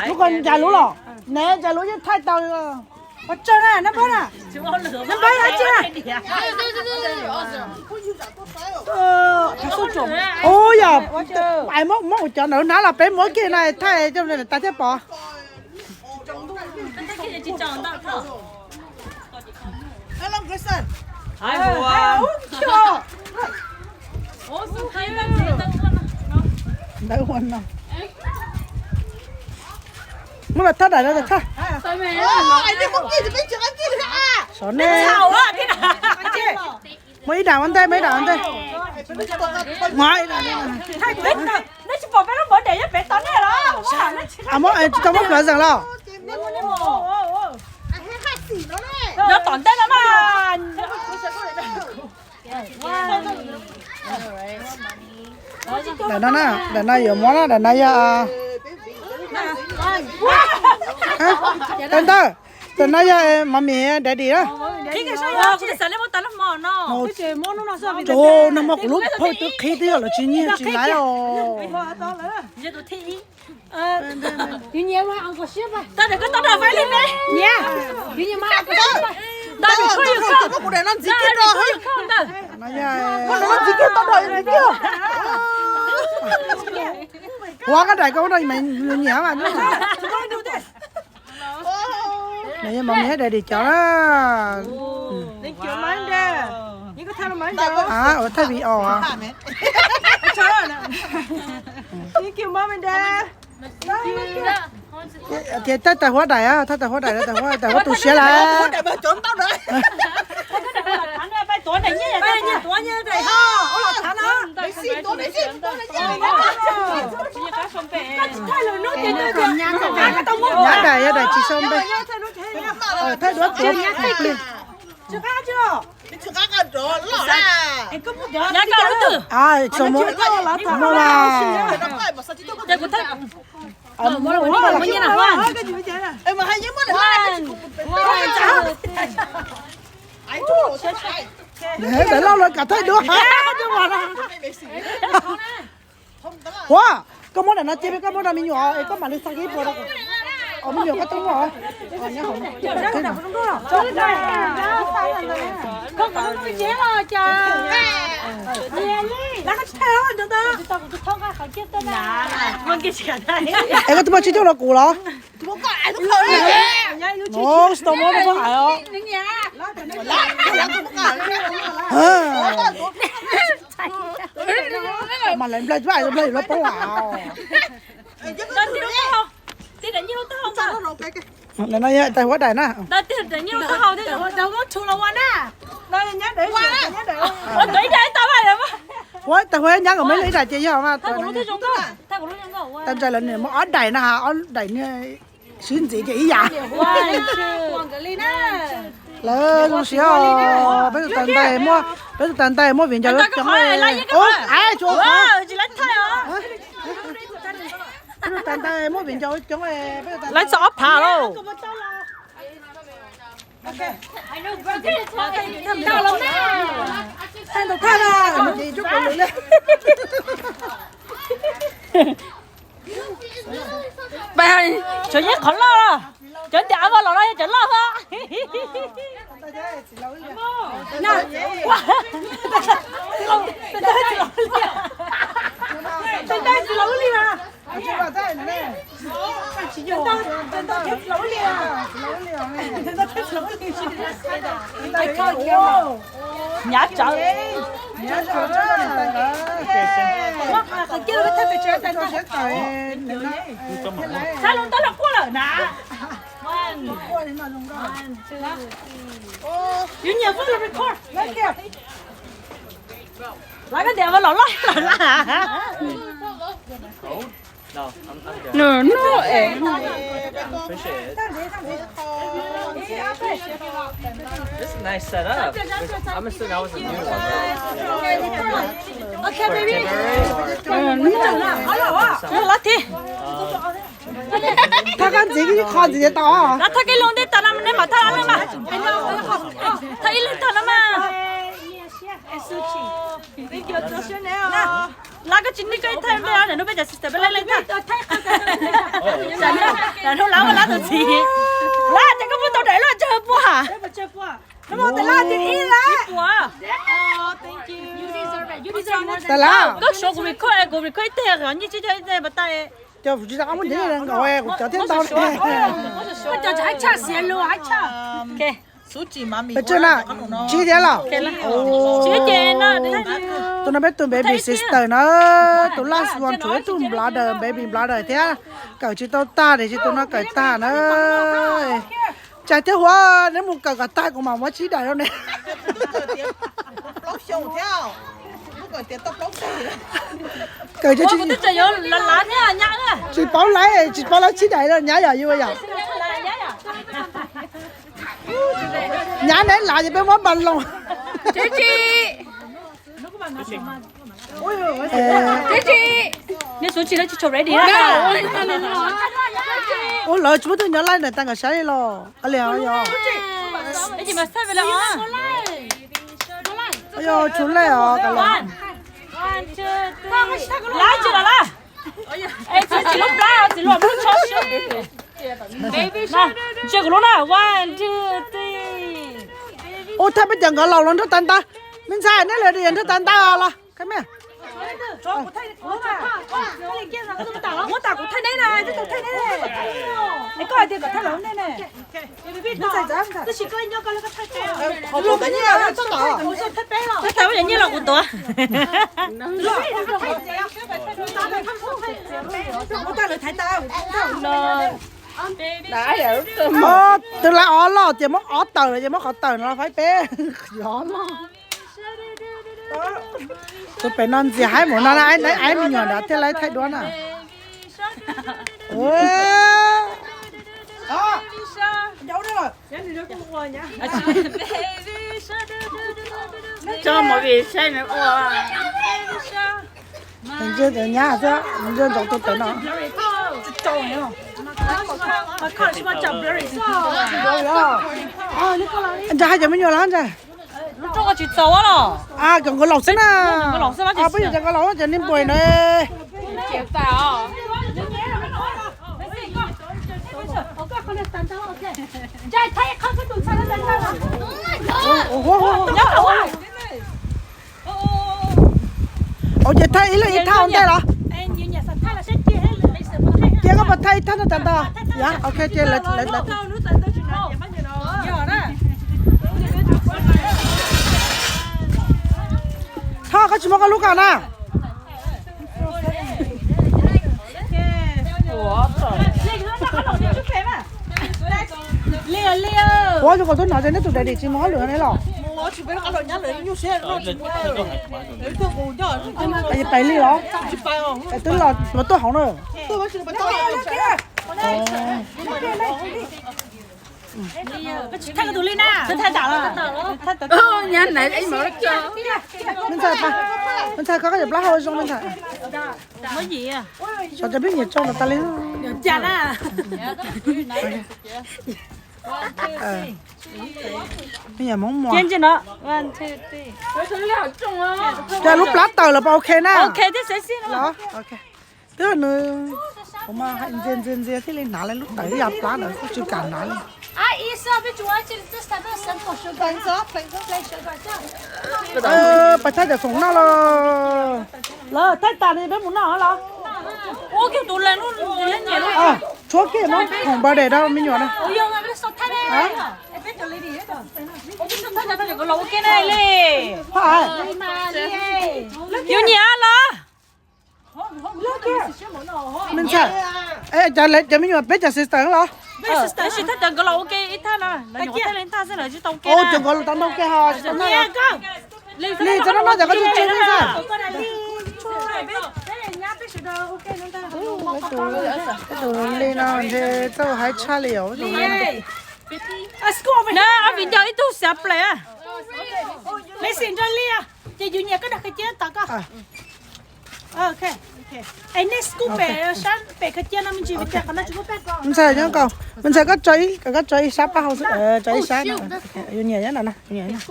Lub ko ncas lub los, ne ncas lub yeej thaij tau. Ua tsaug na, nab npawb na. Nab npawb na, tsis na. Ua yog, muab kuv cov ntawm lub hnab los peb muab kiag no thaij coj tas thiaj pom. Muab los thaj daim no thaj. Sov ne. Muaj ib daim ua ntej, muaj ib daim ua ntej. Muab ib daim. Neb tsis pom peb lub npawv daim nyob pem tod nej los? Tsis tau muab plhuav zeem los? Nyob tom ntej no mas. Daim no na, daim no yuav muab na, daim no yog, tau ntawd, daim no yog mommy daddy na. Tsuav nag hmo kuv lub phauj twb qhib twb yog lawv tsis nyiag tsis laiv os. Huab koj daim koj no mas nyiam mas. Nws yog mos mias daddy cov na. Ua thaj vi os. Ces thaj tawg huab daim, thaj tawg huab daim, tawg huab tu siab lawm. Nyab daim, yog daim tsis sau npe. Thaj duab tuav plig. Lawv loj lawv kam thaj duab. Huab, koj muab daim no cia, koj muab rau me nyuam es koj mam li xa kiag ib puas rau. Me nyuam koj twb muaj. Es koj twb muaj tsib caug rau kuv los? Tsis tau muab rau koj hais os. Mas lawv nplawg, nplawg yuav luag poob as. Lawv no yog tawg huab daim na. Huab tawg huab nyab kom me ib daim ces yog mas. Tag ntshe lawv nws muaj ob daim na, ob daim sib ntxiv ces ib yam. Lawv zoo siab os, peb tus tag ntais muaj, peb tus tag ntais muaj viv ncaus coob. Peb tus tag ntais muaj viv ncaus coob. Lawv txog ob phav lauj. Cov nyiaj qhov loj los, cov ntiam av los no yog cov loj xwb. Nyav tsawv. Xab lub ntaub los quaj lawm na. Yus nyiam vaj los record. Lawv koj tias vaj los loj lawm na. Thaj kab ntxiv ib qho ntxiv tau. Thaj kab loo ntej tas no nej mam thaj loo mas. Thaj ib leeg tag no mas. Lawv koj tsis nej koj thaj ntej os, hnub peb cov sister peb leej leej thaj. Lawv hnub lab lab tus txiv. Lab ces koj muab tau daim loj tsawg pua? Lab tias ib lab. Tas lab. Koj suav kuv record, kuv record ib teg, nyiaj tsib caug ib teg pas tas. Cov tsis tau muab ntiav nkaus, kuv cov thiab ntau. Koj cov tshaj xiav lus hab tshaj. Pes tsawg na? Tsib thiab los? Tus no peb tus baby sister na, tus last one tshuav ib tug brother, baby brother thiab, kawm tsis tau tag, tiam sis tus no kawm tag na. Tsaig thiab Huab, neb mus kawm kom tag kuv mam muab tsib daim rau neb. Kawm tsis, tsis paub lawv, tsis paub lawv tsib daim los nyab yom, yus yom. Nyab neb lav ces peb muab npas loos. Ua lawv tsis muaj tug nyob laij ntawm tas nkawd saib li los. Yog tshuav lej os. Tsis lub plab, tsis lub plab. Tsis kuv lub na, one, two, three. Ua thaij peb cov nkawd laus los nrog tas ntawd. Me ntxhais, neb lawv yog nrog tas ntawd los. Nyiaj los kuv tuav. Twb lawv ob loj ces muab ob tawm lawm ces muab qhov tawm no los faib peb. Ob loj. Tus pem no ntxias haib mus no na, aib me nyuam nrad thiaj li thaij duab na. Coj movie saib nws ua. Ntsia tus nyab xwb, ntsia ntsoov tus pem no. Ntsa hais cov me nyuam los ntsa. Lub rooj tsis txaus los? Cov nkawd laus xwb na. Peb yog cov nkawd laus, cov neeg npua na. Ua ces thaij ib leeg ib thaj ua ntej los? Cia koj puas thaij ib thaj no tas ntau? Yog, ok, ces lawv, lawv, lawv. Thoj, koj tsis muab koj lub kaus na. Ua, yus kom tuaj hnov tias neb tus daddy tsis mus hauj lwm ne los? Pais li los? Twb los tuaj hauv na. Me ntxhais, koj yog plaub hau zoo me ntxhais. Xyov cov peb nyiam tso tas li. Me nyuam Hmoob Muas. Cov lub plab tawm lawm pas ok na. Twb nws, kuv mas hais ntxias ntxias ntxias thiaj li hnav li lub tawm ib yam plab ntawd kuj tsis kam hnav li. Pas thaij cov khoom noj los. Lawv thaij tas li peb mus noj los. Tshuab kiag muab khoom birthday rau me nyuam na. Yus nyiam los? Me ntxhais, cov me nyuam peb cov sister los? Tab sis thaj cov nkawd los ua ke ib thaj no, lawv nyuam qhuav thaij li ib thaj xwb lawv tsis tau ua ke. Cov nkawd los tau noj ke ho tsis tau noj. Li txog noj noj cov koj tseg tseg me ntxhais. Tus li no ntshe txawj haib tshaj li os. Na, ob viv ncaus ib tug xav plaim. Ces yus nyiam koj dag khawv ciab tas koj. Ok. Es nej scoop pem sab pem khawv ciab no me ntsis vim tias qhov no tsis muaj peb. Me ntxhais nyob nkaus, me ntxhais koj tso ib, koj tso ib sab pab hau xwb, tso ib sab no. Yus nyiam nyob no na, yus nyiam nyob.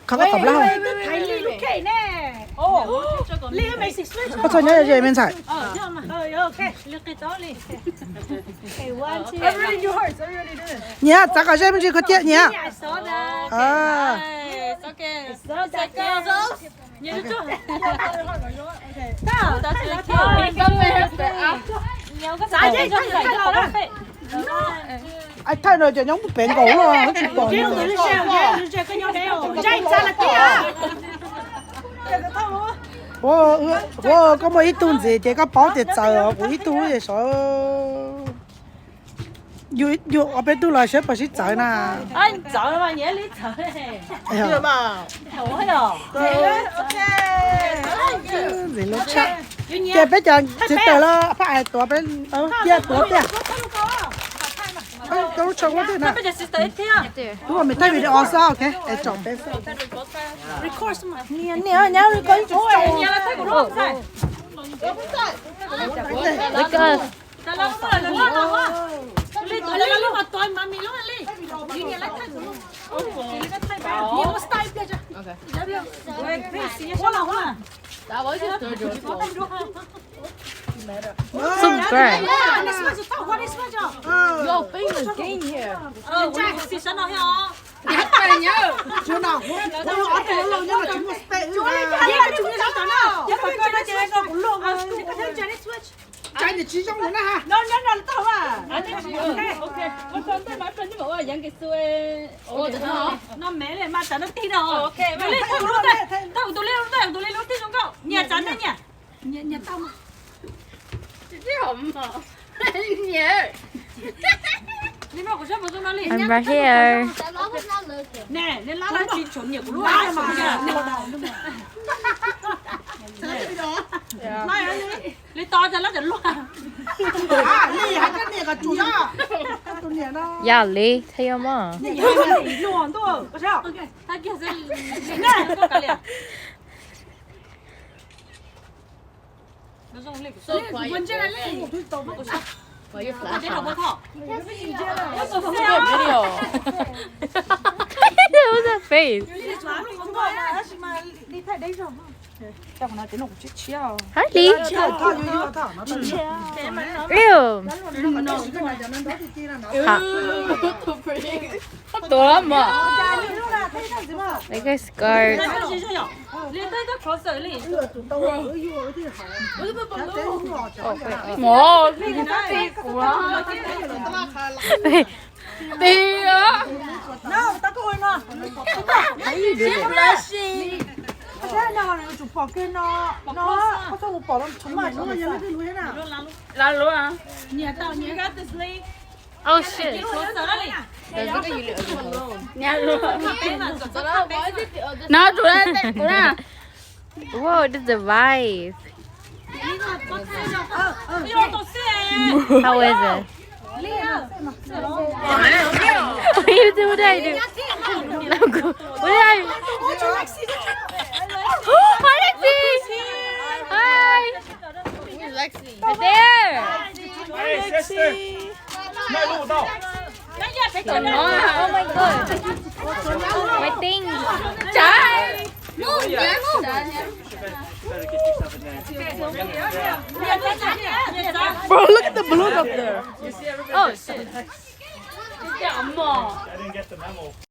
Qhov koj tom plaub hau. Thaiv li lub cake ne. Koj txhob nyob ze me ntxhais. Nyiam, txav kom ze me ntsis koj thiab nyiam. Thaij no cov nyob pem nkaus los tsis pom. Ua, koj muaj ib tug ntxiv ces koj paub tias txawv os, kuv ib tug ces sov. Yus ob peb tug los saib puas sib txawv na. Ntxim lub tshaj. Ces peb cov txiv taws los phaj hais tuav peb, cia tuav tiag. Koj lub tsho ua twg na? Lub me thaij video xwb, ok, es tsom peb xwb. Niam, niam, koj ib tsoom. Subscribe. I'm right here. Yog li, thaij yom mog. What's that face? Hais li. Ew. Hot. Tuav mog. Like a scarf. Tiag. Lub, lub. Oh shit. No, kuv na. Whoa, this is a vibe. How is it? What are you doing? What are you? Hi, Lexi. Hi. Right there. Hey, sister. No, no, no. Come on. Oh my God. My thing. Bro, look at the balloon up there. Oh shit. I didn't get the memo.